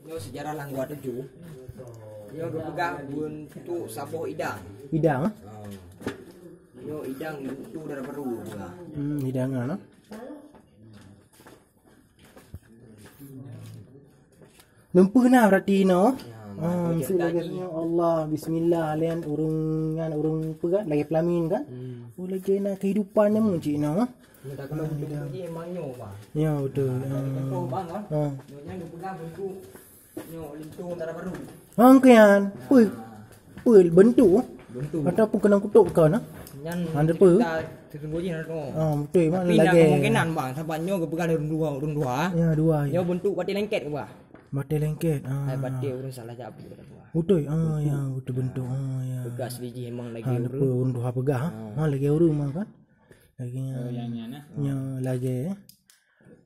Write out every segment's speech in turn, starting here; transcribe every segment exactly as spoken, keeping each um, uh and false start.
Nyoe sejarah lam Gua Tujuh. Nyoe geupeugah beuntuk saboh idang. Idang? Ha. Nyoe idang itu dara baru geupeugah. Hmm, idang kan? Leumpah na berarti no. Ya, ah, mantap, mesti lagi. Ya Allah, bismillah, lain ureueng nyan, ureueng peugah lagi pelamin kan? Hmm. Oh, lagi na kehidupan nyang cik no. Nyoe dah kalau bentuk tu je memang nyoe, Bang. Ya, betul. Nah, dari contoh, Bang, kan? Ha. Nyoe nyan geupeugah bentuk nyoe lintong dara baru. Ha, kian. Nah. Pui. Pui bentuk. Bentuk. Ataupun keunan kutok ka na. Nyan ada pui. Cerita sesungguhnya na tu. Ha, betul, Bang. Tapi na lagi kemungkinan, Bang, sabab nyoe geupeugah ureueng dua, ureueng dua. Ya, dua, ya. Nyoe bentuk batai lengket geupeugah. Batai lengket. Ah. Hai batai ureueng salah jabu dah geupeugah. Betul. Ah, ya, betul bentuk. Ah, ya. Peugah seliji memang lagi ureueng. Ha, ureueng dua peugah, ha? Ha, lagi ureueng memang kan? Lagi. Oh, yang nyan, eh? Nya lagi, eh.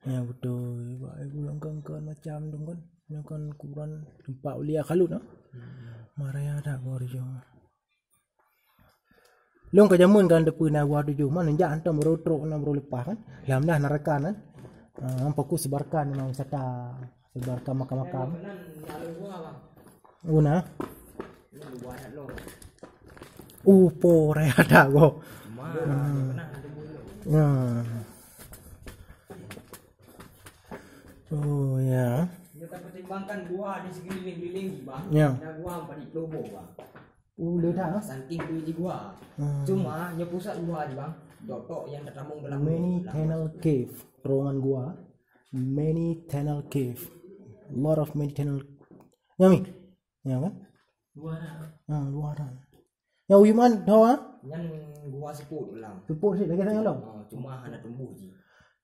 Ya, betul. Bak ibu langkang kan macam tu kan. Nya kan kuburan tempat ulia kalut, ah. Hmm. Maraya dak gua rija. Lôn ka jameun kan teupeu na Gua Tujuh, man jak hantom baru trok na baru leupah kan. Alhamdulillah na rakan kan. Ah, fokus sebarkan memang wisata, sebarkan makam-makam. Oh, na. Oh, po raya dah go. Ya. Oh, ya. Kita pertimbangkan gua di sekeliling-keliling, Bang. Ya. Ada gua empat puluh, Bang. Oh, le dah. Saking tu je gua. Hmm. Cuma, nyoe pusat gua je, Bang. Tok-tok yang tertamong dalam. Many tunnel cave, terowongan gua. Many tunnel cave. Lot of many tunnel. Ya, Mi? Ya, kan? Luaran. Ah, luaran. Yang uyuman, tahu, ah? Yang gua seput ulang. Seput sih, lagi saya lo. Oh, cuma hana tumbuh je.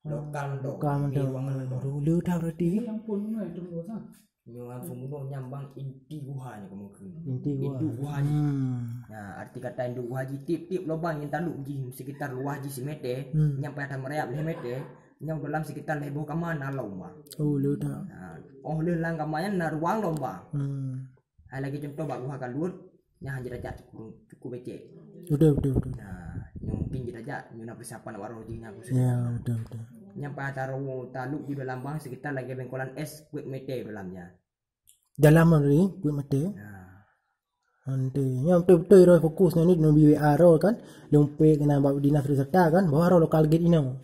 Lokal mantong. Lokal mantong. Di ruangan mantong. Dulu dah berarti. Yang pun mana tumbuh, ah? Nyoe lam pembunuh nyang bang inti guha nyoe kemungkinan. Inti guha. Induk guha jih. Hmm. Nah, arti kata induk guha jih, tiep-tiep lubang nyang taluek jih sekitar luwah jih simeter, hmm, nyang payah tameurayap lhèe meter, nyang dalam sekitar lhèe boh kama na lom, Bang. Oh, le that. Nah, oh lheueh lam kama nyan na ruang lom, Bang. Hmm. Hai lagi contoh bak guha Kalut, nyan hana derajat cukup, cukup becek. Betul, betul, betul. Nah, nyoe mungkin derajat, nyoe na persiapan awak roh jih nyan khusus. Ya, betul, betul. Nyang paha taruh taluk di dalam bang sekitar lagèe bengkolan es peuet meter dalam nyan. Dalam tadi, peuet meter. Nah. Nanti, nyan betul-betul roh fokus nyan ni, nyoe B W A roh kan, lumpek kena bak dinas pariwisata kan, bahwa roh lokal gate inoe.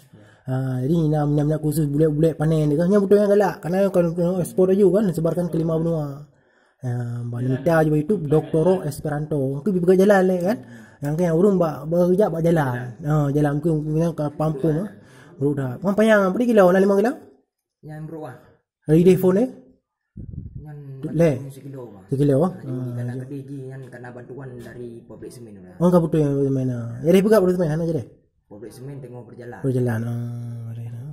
Ha, jadi ina minyak-minyak khusus bulek-bulek panen dia kan, nyan betul nyan galak, karena kalau ekspor laju kan, sebarkan ke lima benua. Ya, bang mita je YouTube, Doktor Rock Esperanto. Engkau pergi peugah jalan lé kan. Yang kan ureueng bak beujak bak jalan. Ha, jalan mungkin mungkin ka pampung ah. Baru dah. Bang payah, berapa kilo? Nak lima kilo? Nyang bro ah. Hari deh phone eh? Nyang le. Sekilo, Bang. Sekilo ah. Nah, jadi dalam gede ji nyang kena bantuan dari pabrik semen lah. Oh, enggak betul yang mana. Jadi peugah pabrik semen mana jadi? Pabrik semen tengah berjalan. Berjalan. Ah, ada dah.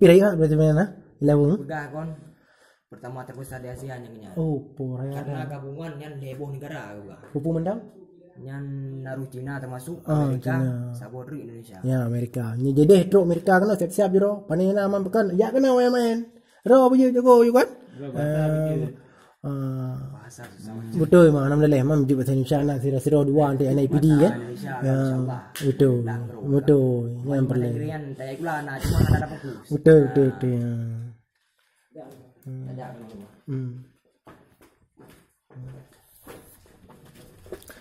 Pira ya pabrik semen mana? Ilawung. Peugah kon. Pertama terbesar di Asia nyan nyan. Oh, po raya. Karena gabungan nyan lhèe boh negara geupeugah. Pupu mendang? Nyan naruh Cina termasuk Amerika, Cina. Saboh Indonesia. Ya, Amerika. Ni jadi trok Amerika kena siap-siap je roh. Panen na aman pekan. Ya kena main-main. Roh baju jago you kan? Ah, betul memang, alhamdulillah memang jeuet bahasa Indonesia nak sira-sira dua nanti anak I P D kan. Ya, betul. Betul. Yang perlu. Betul, betul, betul. Ya. Hmm.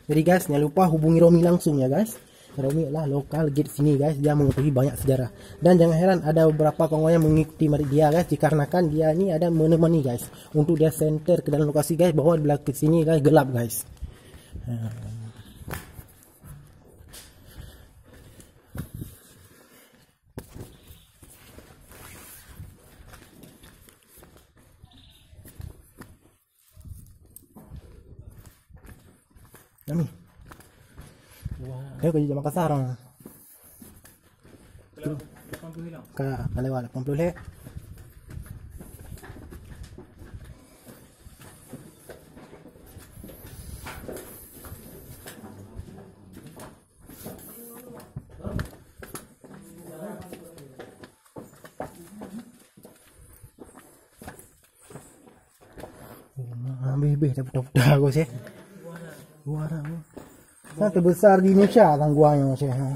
Jadi guys, jangan lupa hubungi Romi langsung ya guys. Romi adalah lokal guide sini guys, dia mengetahui banyak sejarah. Dan jangan heran ada beberapa kawan yang mengikuti dia guys, dikarenakan dia ni ada menemani guys. Untuk dia center ke dalam lokasi guys, bahwa di belakang sini guys gelap guys. Ha. Nami. Wah. Ayo kerja Makassar. Ka, ka lewat lapan puluh leh. Habis-habis dah putar-putar aku sih. Luar dah. Kan terbesar di Indonesia tangguannya sih. Ha.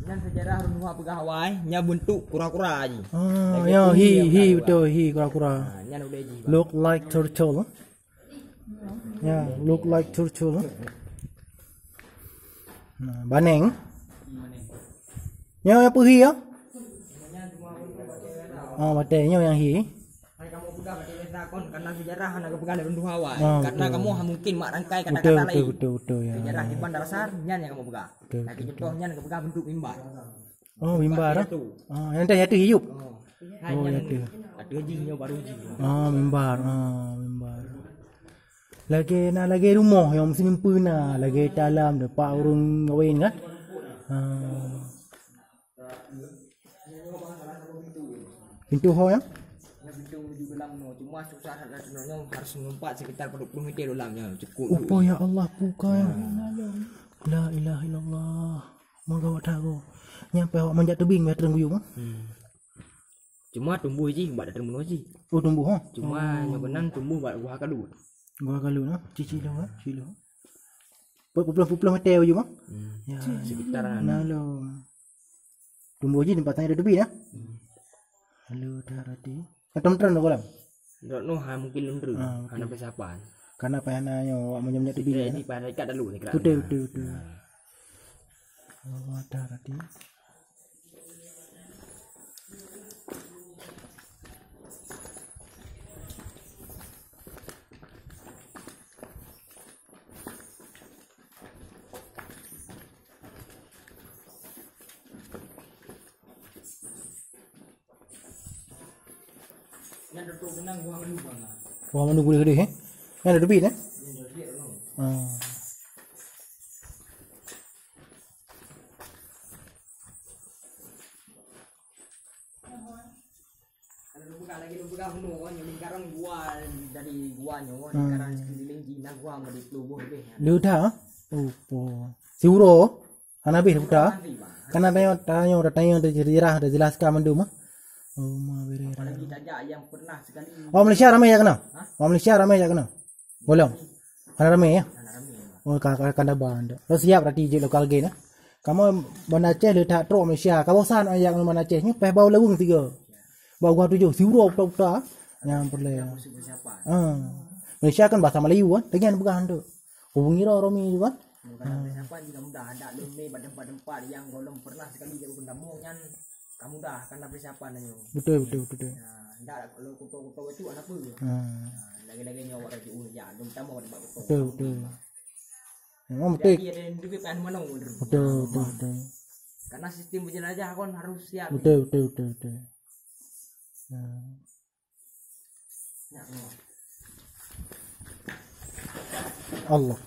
Nyan sejarah ureueng tuha peugah awai, nyan bentuk kura-kura jih. Ah, lagèe ya, tu hi, hi, hi, ya, betul, hi, kura-kura. Ha, nyan udeh jih, Bang. Look like turtle. Ya, look like turtle. Nah, baneng. Nyoe nyang peue hi ya? Oh, batèe nyoe nyang hi. Hai kamoe peugah batèe biasa kon, karena sejarah hana geupeugah lé ureueng tuha awai. Ah, karena betul. Kamoe ha mungkin mak rangkai kata-kata lain. Betul, betul, betul, betul, ya. Sejarah di Bandar Asar, nyan nyang kamoe peugah. Betul, betul, betul. Contoh nyan geupeugah bentuk mimbar. Oh, mimbar, ah? Yaitu. Ah, nyang teuh yaitu hiup. Oh. Oh, nyan yaitu. Ateueh jih nyoe baru jih. Ah, mimbar, ah, mimbar. Lagèe na lagèe rumoh nyang meusimpeue na, lagèe talam teumpat ureueng kawin kan? Ah. Pintoe ho ya? Pintoe menuju dalam nyoe, cuma susah that dalam nyoe, harus melompat sekitar dua puluh meter dalam nyoe, cukup. Opo ya Allah, buka ya. La ilaha illallah. Meugawa that go. Nyang payah awak manjat teubieng, payah treun guyueng, ah? Hmm. Cuma tumbuh jih bak datang bunoe jih. Oh, tumbuh, ha? Cuma nyoe keunan tumbuh bak Guha Kalut. Guha Kalut, ha? Ci, ci lôn, ha? Ci lôn. Peuet ploh, peuet ploh meter ujong, ha? Hmm. Ya. Sekitar na lôn. Tumbuh jih teumpat tanyoe teubieng, ya? Hmm. Lalu dah rati. Atau treun lôn kolam? Droeneuh ha mungkin lôn treun. Ah, oke. Hana persiapan. Karena payah na nyoe awak meunyoe teubieng, ya? Jadi payah ikat lalu ni, betul, betul, betul. Ha. Oh, dah rati. Wah, mana boleh gede, eh? Yang ada duit, eh? Ah. Kalau lôn peugah lagèe lôn peugah bunoe, nyoe lingkaran gua, dari gua nyoe, hmm, lingkaran sekeliling jih na gua meudeh ploh boh leubeh. Leuda? Oh, po. Siuroe? Hana habéh, Puta? Hana habéh, Bang. Karena tanyoe, tanyoe, tanyoe dah jeurah, dah jelaskan mandum, ah. Oh, ma bere. Apalagi tajak yang pernah sekali. Orang Malaysia ramai jak keunoe? Hah? Orang Malaysia ramai jak keunoe? Golom. Hana ramai, ya? Hana ramai, Bang. Oh, ka, ka, ka na ban tu. Lo siap berarti jeuet lokal geng, ya? Kamoe Banda Aceh le that trok Malaysia. Ka bosan jak ngon Banda Aceh. Nyoe payah bau laweueng tiga. Bau gua tujoh. Siuroe puta-puta. Nyang peureulèe. Yang masuk persiapan. Ah. Malaysia kan bahasa Melayu kan. Teungian peugah tu. Hubungi roh Romi tu kan. Bukan persiapan juga mudah. Hendak lôn mé bak tempat-tempat yang golom pernah sekali jak keu tamong nyan. Ka mudah karena persiapan nyoe. Betul, betul, betul, betul. Nah, ndak kalau kuto-kuto itu anak apa? Ha. Nah, lagi-lagi nyoe awak raja ulun ya, dum tamu dapat kuto. Betul, betul. Memang betul. Jadi ada yang duit kan mana? Betul, betul, betul. Karena sistem penjelajah kan harus siap. Betul, betul, betul, betul. Nah. Allah.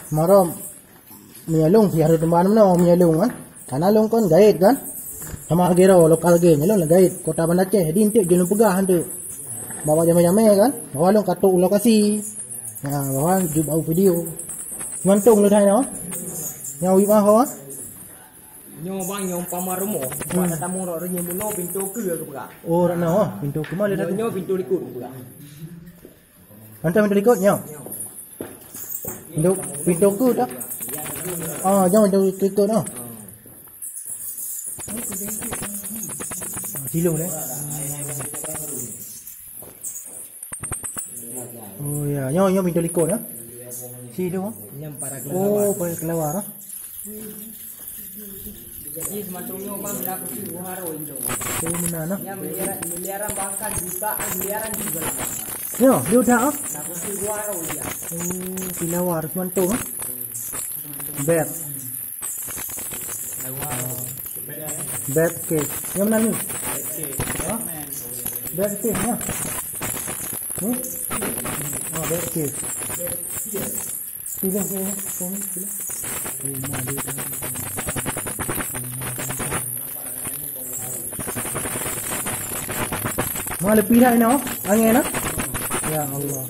Marom meunyoe lôn pih harôh teumpat meunoe meunyoe lôn kan. Karena lôn kon gaet kan. Sama lagèe droe lokal geng, lôn gaet Kota Banda Aceh. Jadi enteuk jeuet lôn peugah enteuk. Bak jamèe-jamèe kan. Bahwa lôn ka trok u lokasi. Ha, bahwa jeuet bak u video. Mantong lôn hai nyoe. Nyoe wit maho. Nyoe bang, nyoe umpama rumoh. Bak tatamong rot reunyeun bunoe pintoe keue geupeugah. Oh, rot nyoe, oh, pintoe keue ma le. Nyoe, nyoe pintoe likot geupeugah. Mantong pintoe likot nyoe. Pintoe, pintoe keue dah. Ah, jangan pintoe likot noh. Ah, silong deh. Oh ya, nyoe, nyoe pintoe likot ya. Silong. Nyang para keluar. Oh, para keluar. Jadi semantong nyoe bang dah pasti buharo itu. Oh, meunan nah. Yang miliaran, miliaran bahkan jutaan miliaran juga lah. Yo, dia udah ah. Dah pasti buharo dia. Oh, keluar semantong ah. Beb. Beb ke. Yang mana ni? Ha? Beb ke ya. Ni? Oh, beb ke. Sila, sila, sila, sila. Ma leupie dah inoe, angèn ah? Ya Allah.